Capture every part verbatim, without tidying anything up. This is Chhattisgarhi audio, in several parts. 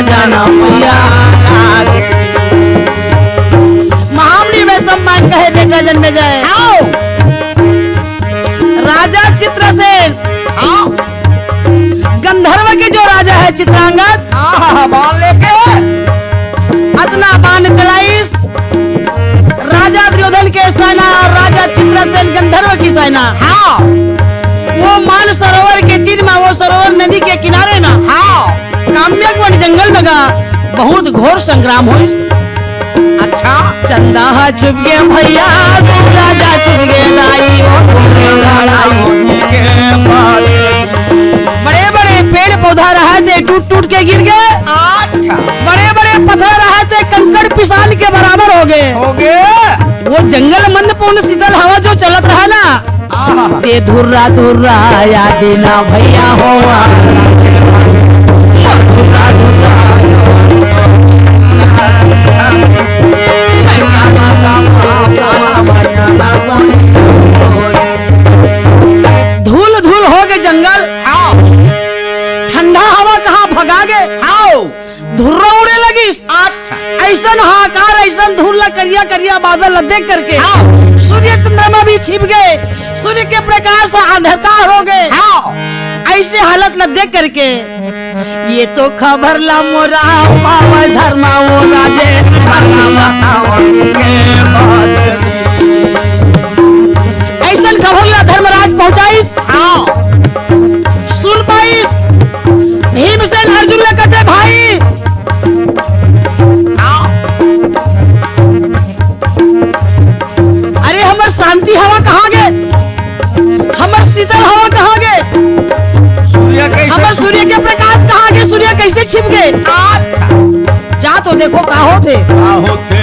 जाना भैया। महामनी में सम्मान कहे बेटा जन्मे जाए। आओ। राजा चित्रसेन। आओ। गंधर्व के जो राजा है चित्रांगद। आहा, बाण लेके। अतना बाण चलाइस। राजा दुर्योधन के सेना और राजा चित्रसेन गंधर्व की सेना। हाँ। वो मान सरोवर के तीर में, वो सरोवर नदी के किनारे में। हाँ। काम्यक वन जंगल में गा बहुत घोर संग्राम होइस। अच्छा। चंदा हा छुप गे भैया, राजा छुप गे दाई, ओ फूले लड़ाई। बड़े बड़े पेड़ पौधा रहे थे, टूट टूट के गिर गए। अच्छा। बड़े बड़े पत्थर रहे थे, कंकड़ पिसान के बराबर हो गए। हो गए। वो जंगल मंद पूर्ण शीतल हवा जो चलत रहा ना, आहा। ते धुर्रा धुर्रा या दीना भैया हो। धुर्रा धुर्रा। धूल धूल हो गे जंगल। हाँ। ठंडा हवा कहाँ भगा गे। हाँ। धुर्रा उड़े लगिस। अच्छा। ऐसन हाहाकार, ऐसन धुर्रा, करिया करिया बादल ला देख करके हाँ। सूर्य चंद्रमा भी छिप गए, सूर्य के प्रकाश से अंधकार हो गए। हाँ। ऐसे हालत ला देख करके ये तो खबर ला मोरा पावल धर्मा वो राजे। ऐसन खबर ला धर्मराज पहुंचाइस। हाँ। सुन पाइस। भीमसेन अर्जुन ला कथे, भाई, हाँ। अरे हमर शांति हवा कहाँ गे? हमर शीतल हवा कहाँ गे? सूर्य कैसे हमर सूर्य के प्रकाश कहाँ गे? सूर्य कैसे छिप गे? अच्छा। जा तो देखो का होथे। का होथे?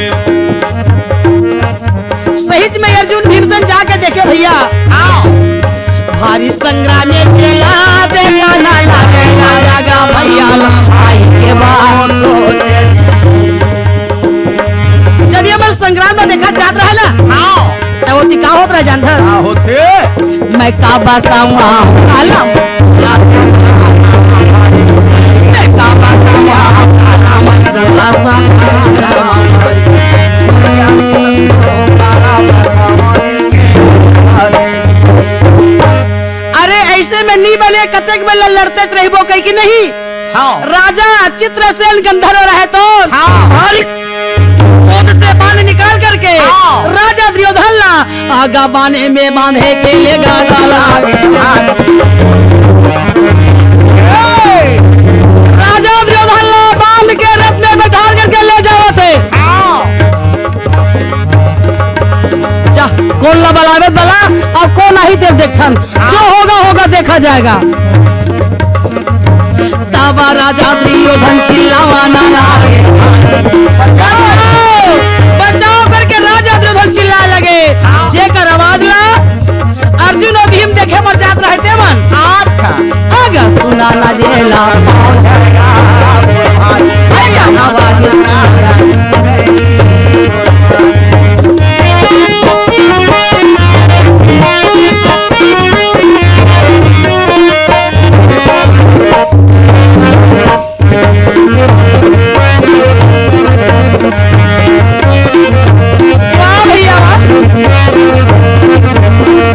सहिच में अर्जुन भीमसेन जाके देखे भैया। हाँ। भारी संग्राम में झेला देखा ना लागे राजा गा भैया ला भाई के बात। जब ये मन संग्राम में देखा जात रहा ना, हाँ। तब ओती का होत रहा जानथस? का होथे? मैं का बताऊं कालम, मैं का बताऊं कालम। अरे ऐसे में नी बने, कतेक बेर लड़तेच रहिबो कहि कि नहीं। हाँ। राजा चित्रसेन गंधर्व रहे तो हाँ। हर गोद से बाण निकाल करके हाँ। राजा दुर्योधन ला आगा बाने में बांधे के ले गाना लागे। राजा दुर्योधन ला बांध के रथ में बैठार करके ले जावत हे। हाँ। जा, कोन ला बलावे बला, अउ कोन आही तेला देखथन। जो होगा, होगा, देखा जाएगा। तब राजा दुर्योधन चिल्लावा ना लागे, बचाओ, बचाओ करके राजा दुर्योधन चिल्लाए लगे। जेकर आवाज ला अर्जुन अउ भीम देखे बर जात रहे ते मन। अच्छा। अगर सुना ना जेला, भैया आवाज ना वाह भैया, वाह।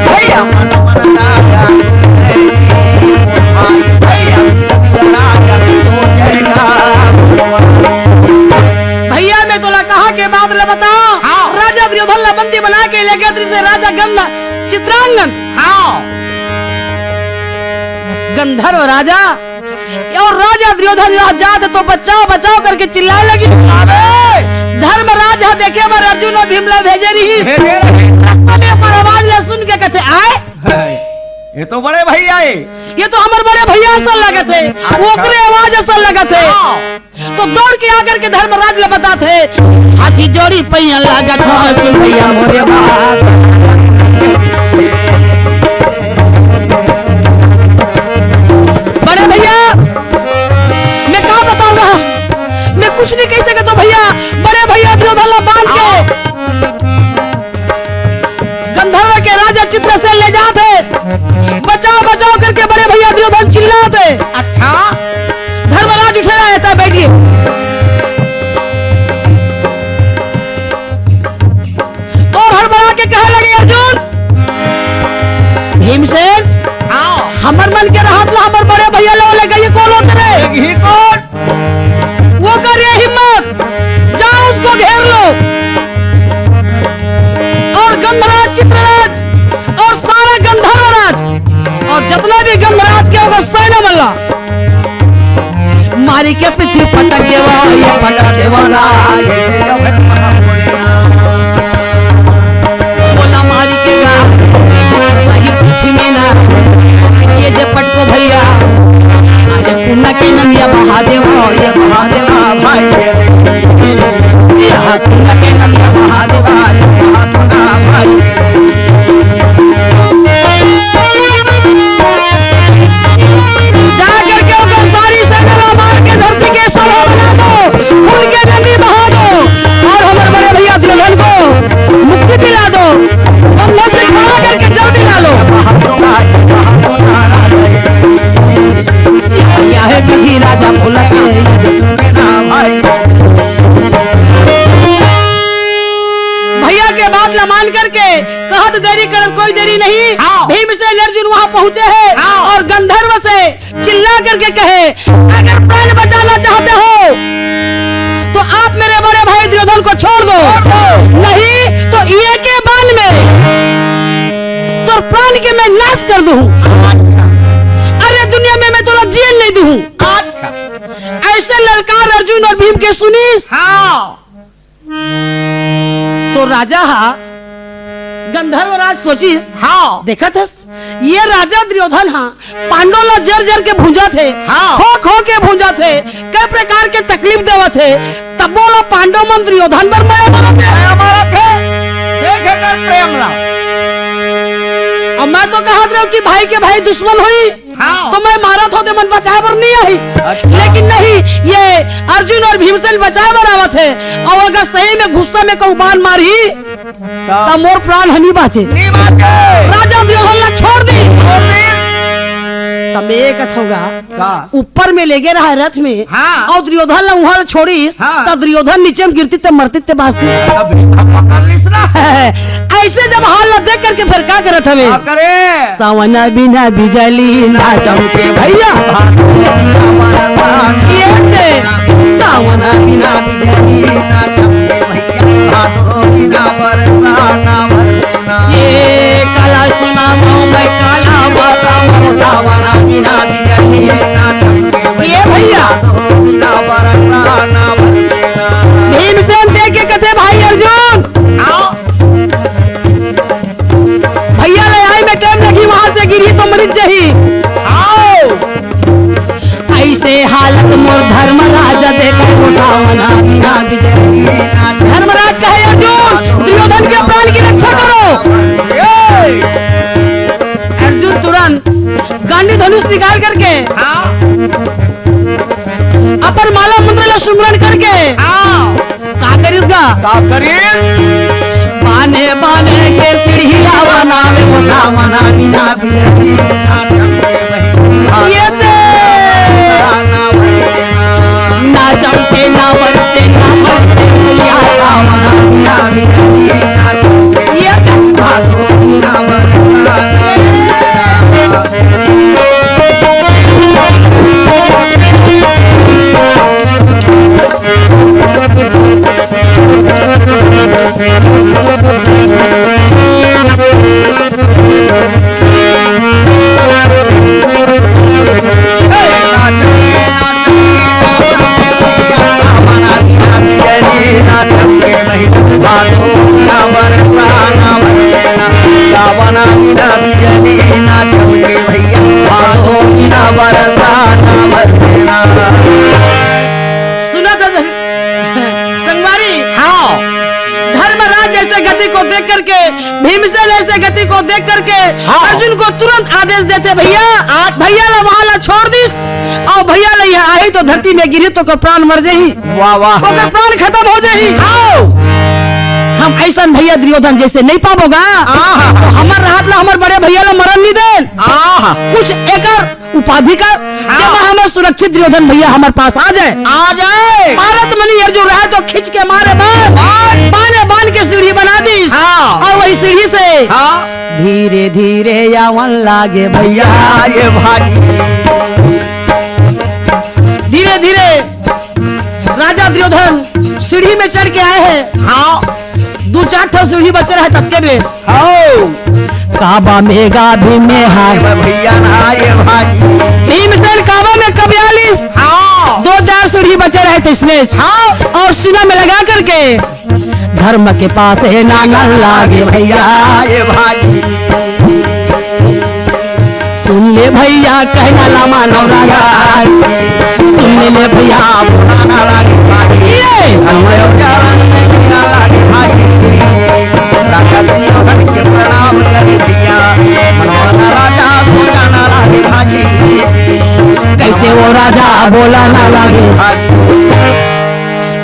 भैया, भैया, मैं तोला कहा के बात ला बता। हाँ। राजा दुर्योधन ला बंदी बना के लेगे तरी से राजा गंध चित्रांगन। हाँ। गंधर्व राजा अउ राजा दुर्योधन ला जात तो बचाओ, बचाओ करके चिल्लाए लगी। अबे! धर्मराज ह देखे बर अर्जुन अउ भीम ला भेजे रिहिस। भेजे। रस्ता में ओकर आवाज ला सुन के कथे, आए? ये तो बड़े भैया हे। ये तो हमर बड़े भैया असन लगत हे। अच्छा। ओकरे आवाज असन लगत हे। हाँ। तो दौड़ के आकर के धर्मराज ला बतात हे, हाथी जोड़ी पैया लागत हो, सुन भैया मोरे बात। बड़े भैया, मैं का बताऊंगा, मैं कुछ नहीं कह सकता भैया। बड़े भैया दुर्योधन ला बांध के गंधर्व के राजा चित्रसेन ले जात हे, बचाओ बचाओ करके बड़े भैया दुर्योधन चिल्लात हे। अच्छा। धर्मराज उठे रहे था, बैठिए। के रहत ला हमर बड़े भैया ला लेके ये कौन होते रे? घी कौन? वो कर ये हिम्मत, जाओ उसको घेर लो। और गंधराज चित्रराज और सारा गंधर्व राज और जितना भी गंधराज के ओकर सेना मन ला मारी के पृथ्वी पटक देवा, ये पटक देवा ना। बोला मारी के गा, वही पृथ्वी में ना, ये जे पटको भैया, अरे पुन्ना के नंदिया बहा देवा, ये बहा देवा भाई। ये हाथ पुन्ना के नंदिया बहा देवा, ये बहा देवा भाई। जा करके ओकर सारी सेना ला मार के धरती के सभा बना दो, खून के नदी बहा दो और हमर बड़े भैया दुर्योधन को मुक्ति दिला दो। बंधन से छुड़ा करके जल्दी ला लो। भैया है कभी राजा भूला के। भैया के बात ला मान करके कहत देरी करत कोई देरी नहीं। हाँ। भीमसेन अर्जुन वहां पहुंचे हैं हाँ। और गंधर्व से चिल्ला करके कहे, अगर प्राण बचाना चाहते हो तो आप मेरे बड़े भाई दुर्योधन को छोड़ दो, छोड़ दो। नहीं तो ये के बाण में तोर प्राण के मैं नाश कर दूं। अच्छा। अरे दुनिया में मैं तोला जीन नहीं दूं। अच्छा। ऐसे ललकार अर्जुन और भीम के सुनीस। हाँ। तो राजा हा गंधर्व राज सोचिस, हाँ। देखत हस, ये राजा दुर्योधन हा पांडव ला जर जर के भूंजत हे, हाँ। खो खो के भूंजत हे, कई प्रकार के तकलीफ देवत हे, तब्बो ला पांडव मन दुर्योधन बर मया मारत हे। मया मारत हे। देख एकर प्रेम ला। अब मैं तो कहत रहूं कि भाई के भाई दुश्मन होई, हाँ। तो मैं मारत हों ते मन बचाए बर नहीं आही। अच्छा। लेकिन नहीं, ये अर्जुन और भीमसेन बचाए बर आवत हे। और अगर सही में गुस्सा में कहूं बाण मारही, त मोर प्राण ह नी बाचे। नी बाचे। राजा दुर्योधन ला छोड़ दे। छोड़ दे। त मैं ये कथों गा, का? ऊपर में लेगे रहा रथ में, हाँ। और दुर्योधन ला उहाँ ला छोड़िस, हाँ। त दुर्योधन नीचे में गिरतिस त मरतिस त बाचतिस। अबे, हम पकड़ लिस ना। ऐसे जब हाल ला देख करके फिर का करत हवे? का करे? सावना बिना बिजली ना चमके भैया। ये दे। सावना बिना बिजली ना चमके भैया। भादो बिना बरसा ना बरसे ना। ये काला सुनामो मैं काला बताऊं। सावना बिना बिजली ना चमके भैया। ये भैया। भादो बिना बरसा ना बरसे ना। भीमसेन देख के कथे भाई अर्जुन। आओ। भैया ले आई में टाइम लगी, वहां से गिरी तो मरिच जाही। आओ। ऐसे हालत मोर धर्मराज देखे वो सावना बिना बिजली। धर्मराज कहे अर्जुन, दुर्योधन के प्राण की रक्षा करो। ए! अर्जुन तुरंत गांडी धनुष निकाल करके हाँ। अपन माला मुद्रा ला सुमरन करके हाँ। का करिस गा? का करिस? बाने बाने के सीढ़ी ला बनावे वो सावना बिना बिजली ना चमके भैया। ये दे। ना चमके ना बरसे ना बरसे भैया सावना बिना बिजली ना चमके। ये दे। भादो बिना बरसा ना बरसे। सुना था संगवारी? हाँ। धर्मराज जैसे गति को देख करके, भीमसेन जैसे गति को देख करके हाँ। अर्जुन को तुरंत आदेश देते, भैया, आज भैया ला वहां ला छोड़ दिस, और भैया ला यहाँ आही तो धरती में गिरी तो ओकर प्राण मर जाही। वाह, वाह। ओकर प्राण खत्म हो जाही। आओ। हम ऐसन भैया दुर्योधन जैसे नहीं पाबो गा। आहा। तो हमर रहत ला हमर बड़े भैया ला मरन नहीं देन। आहा। कुछ एकर उपाधि का हाँ। जेमा हमर सुरक्षित दुर्योधन भैया हमर पास आ जाए। आ जाए। मारत मनी अर्जुन रहे तो खींच के मारे बाण। बाण। बाने बान के सीढ़ी बना दिस। हाँ। और वही सीढ़ी से हाँ। धीरे धीरे आवन लागे भैया। भैया ये भाई। धीरे धीरे राजा दुर्योधन सीढ़ी में चढ़ के आए हैं। हाँ। दू चार ठो सीढ़ी बचे रहे तब के में। हाँ। काबा मेगा भीम में हार। अरे भैया ना ये भाई। भीमसेन काबा में कबयालीस। हाँ। दो चार सीढ़ी बचे रहे थे इसमें। हाँ। और सीना में लगा करके धर्म के पास है ना ना लागे भैया। ये भाई। सुन ले भैया कहना ला मानव राजा। सुन ले भैया। ये समय। कैसे वो राजा बोला ना लागे।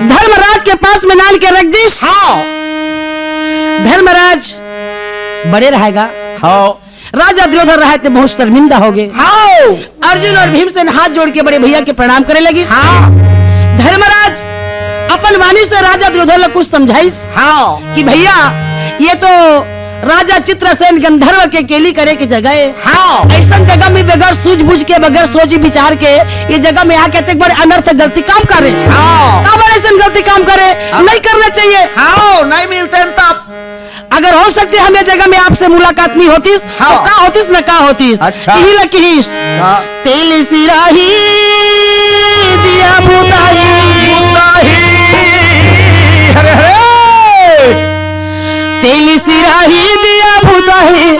धर्मराज के पास में नाल के रख दिस। हाँ। धर्मराज बड़े रहेगा। हाँ। राजा दुर्योधन रहे ते बहुत शर्मिंदा हो गए। हाँ। अर्जुन और भीमसेन हाथ जोड़ के बड़े भैया के प्रणाम करे लगिस। हाँ। धर्मराज अपन वाणी से राजा दुर्योधन ला कुछ समझाइस। हाँ। कि भैया, ये तो राजा चित्रसेन गंधर्व के केली करे के जगह है। हाँ। ऐसन जगह में बगैर सूझबूझ के, बगैर सोच विचार के ये जगह में आके अतेक बड़े अनर्थ गलती काम करे। हाँ। काबर ऐसन गलती काम करे? हाँ। नहीं करना चाहिए। हाँ, नहीं मिलते हैं तब। अगर हो सकते हम ये जगह में आपसे मुलाकात नहीं होतीस, हाँ। तो का होतीस न का होतीस? अच्छा। इही ला किहिस। हाँ। तेल सिराही दिया बुताही। बुताही। हरे हरे। तेल सिराही दिया बुताही,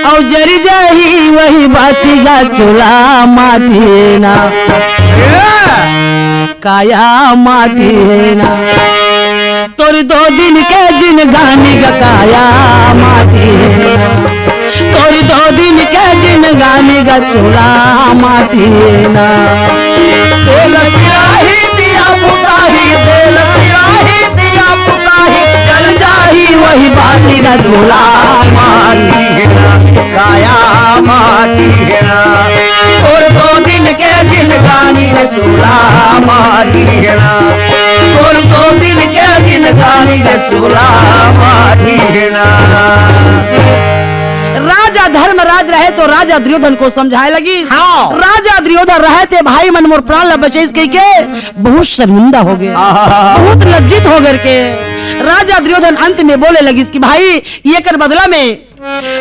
औ जरी जाही वही बाती गा चूल्हा माटी ना। ए! काया माटी है ना। तोर दो दिन के जिनगानी गा काया माटी है ना। तोर दो दिन के जिनगानी गा चूल्हा माटी है ना। तेल सिराही दिया बुताही, तेल सिराही दिया बुताही, जल जाही वही बाती गा चूल्हा माटी है ना। काया माटी है ना। तोर दो दिन के जिनगानी गा चूल्हा माटी है ना। तोर दो दिन के जिनगानी गा चूल्हा माटी है ना। राजा धर्मराज रहे तो राजा दुर्योधन को समझाए लगिस। हाँ। राजा दुर्योधन रहे ते भाई मन मोर प्राण ला बचाइस कह के बहुत शर्मिंदा हो गए, आहा। बहुत लज्जित हो गए के। राजा दुर्योधन अंत में बोले लगिस कि भाई, ये कर बदला में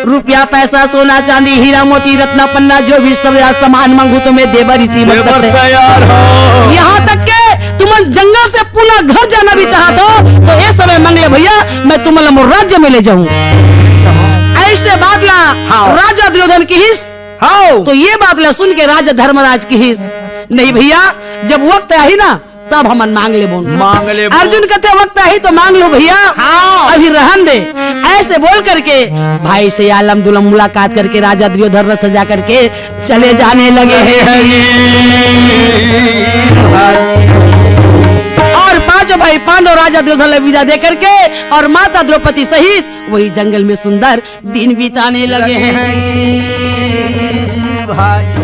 रुपया, पैसा, सोना, चांदी, हीरा, मोती, रत्ना, पन्ना, जो भी सब सामान मांगू तो मैं देबर इसी मत देबर करते। तैयार हो। यहाँ तक के तुमन जंगल से पूरा घर जाना भी चाहत हो, तो ये समय मांग ले भैया, मैं तुमन ला मोर राज्य में ले जाऊं। ऐसे बात ला हाँ। राजा दुर्योधन किहिस। हाँ। तो ये बात ला सुन के राजा धर्मराज किहिस, नहीं भैया, जब वक्त आही ना, तब हमन मांग लेबो। मांग लेबो। अर्जुन कहते, "वक्त आही तो मांग लो भैया, हाँ। अभी रहन दे।" ऐसे बोल करके भाई से आलम दुलम मुलाकात करके राजा दुर्योधन रथ सजा करके चले जाने लगे हैं। और पांचों भाई पांडव राजा दुर्योधन ला विदा दे करके और माता द्रौपदी सहित वही जंगल में सुंदर दिन बिताने लगे हैं। भाई।